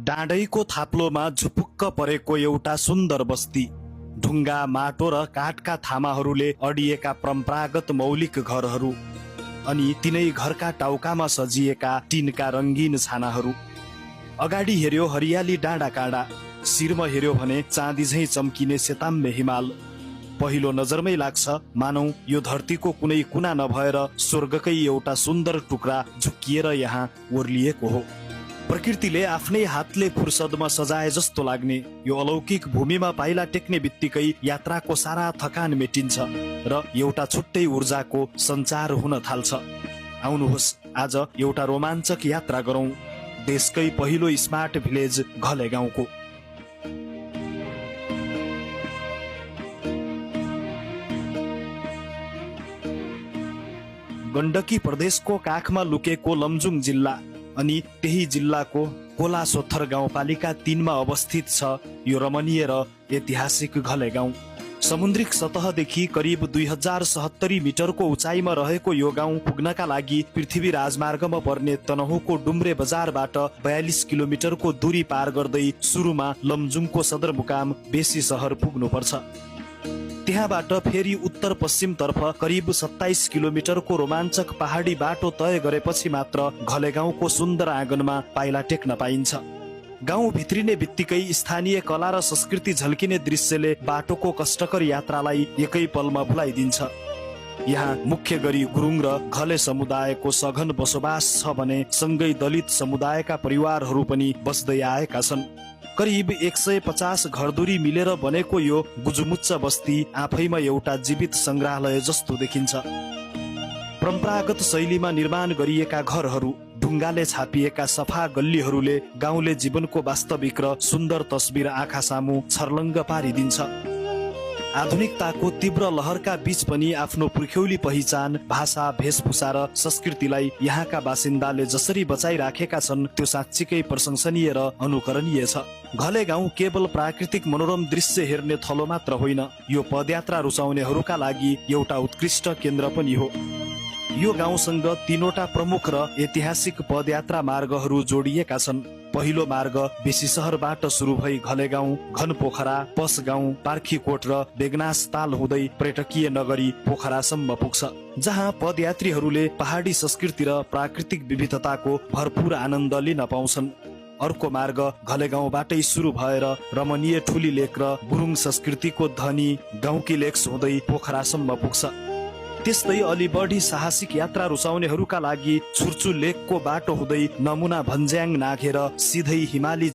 डाँडैको थाप्लोमा झुपुक्क परेको एउटा सुन्दर बस्ती। ढुङ्गा, माटो र काठका थामाहरूले अडिएका परम्परागत मौलिक घरहरू अनि तिनै घरका टाउकामा सजिएका टिनका रङ्गीन छानाहरू। अगाडि हेर्यो हरियाली डाँडा काँडा, शिरमा हेर्यो भने चाँदी झैं चम्किने सेताम्य हिमाल। पहिलो नजरमै लाग्छ मानौ यो धरतीको कुनै कुना नभएर स्वर्गकै एउटा सुन्दर टुक्रा झुक्किएर यहाँ ओर्लिएको हो। प्रकृतिले आफ्नै हातले फुर्सदमा सजाए जस्तो लाग्ने यो अलौकिक भूमिमा पाइला टेक्ने बित्तिकै यात्राको सारा थकान मेटिन्छ र एउटा छुट्टै ऊर्जाको सञ्चार हुन थाल्छ। आउनुहोस् आज एउटा रोमाञ्चक यात्रा गरौं देशकै पहिलो स्मार्ट भिलेज घले गाउँको। गण्डकी प्रदेशको काखमा लुकेको लमजुङ जिल्ला अनि त्यही जिल्लाको कोलासोत्थर गाउँपालिका 3 मा अवस्थित छ यो रमणीय र ऐतिहासिक घले गाउँ। समुद्रिक सतहदेखि करिब 2070 मिटरको उचाइमा रहेको यो गाउँ पुग्नका लागि पृथ्वी राजमार्गमा पर्ने तनहुँको डुम्रे बजारबाट 42 किलोमिटरको दूरी पार गर्दै सुरुमा लमजुङको सदरमुकाम बेसी सहर पुग्नुपर्छ। त्यहाँबाट फेरि उत्तर पश्चिम तर्फ करिब 27 किलोमिटरको रोमाञ्चक पहाडी बाटो तय गरेपछि मात्र घले गाउँको सुन्दर आँगनमा पाइला टेक्न पाइन्छ। गाउँ भित्रिने बित्तिकै स्थानीय कला र संस्कृति झल्किने दृश्यले बाटोको कष्टकर यात्रालाई एकै पलमा भुलाइदिन्छ। यहाँ मुख्य गरी गुरुङ र घले समुदायको सघन बसोबास छ भने सँगै दलित समुदायका परिवारहरू पनि बस्दै आएका छन्। करिब 150 घरधुरी मिलेर बनेको यो गुजुमुच्च बस्ती आफैमा एउटा जीवित संग्रहालय जस्तो देखिन्छ। परम्परागत शैलीमा निर्माण गरिएका घरहरू, ढुङ्गाले छापिएका सफा गल्लीहरूले गाउँले जीवनको वास्तविक र सुन्दर तस्बिर आँखा सामु छर्लङ्ग पारिदिन्छ। आधुनिकताको तीव्र लहरका बीच पनि आफ्नो पुर्ख्यौली पहिचान, भाषा, वेशभूषा र संस्कृतिलाई यहाँका बासिन्दाले जसरी बचाइराखेका छन् त्यो साँच्चीकै प्रशंसनीय र अनुकरणीय छ। घले गाउँ केवल प्राकृतिक मनोरम दृश्य हेर्ने थलो मात्र होइन, यो पदयात्रा रुचाउनेहरूका लागि एउटा उत्कृष्ट केन्द्र पनि हो। यो गाउँसँग 3वटा प्रमुख र ऐतिहासिक पदयात्रा मार्गहरू जोडिएका छन्। पहिलो मार्ग बेसी सहरबाट सुरु भई घले गाउँ, घनपोखरा, पस गाउँ, पार्खीकोट र बेगनास ताल हुँदै पर्यटकीय नगरी पोखरासम्म पुग्छ, जहाँ पदयात्रीहरूले पहाडी संस्कृति र प्राकृतिक विविधताको भरपूर आनन्द लिन पाउँछन्। अर्को मार्ग घले गाउँबाटै सुरु भएर रमणीय ठुली लेक र गुरुङ संस्कृतिको धनी गाउँकी लेक्स हुँदै पोखरासम्म पुग्छ। त्यस्तै अलि बढी साहसिक यात्रा रुचाउनेहरूका लागि छुर्चु लेकको बाटो हुँदै नमुना भन्ज्याङ नाघेर सिधै हिमाली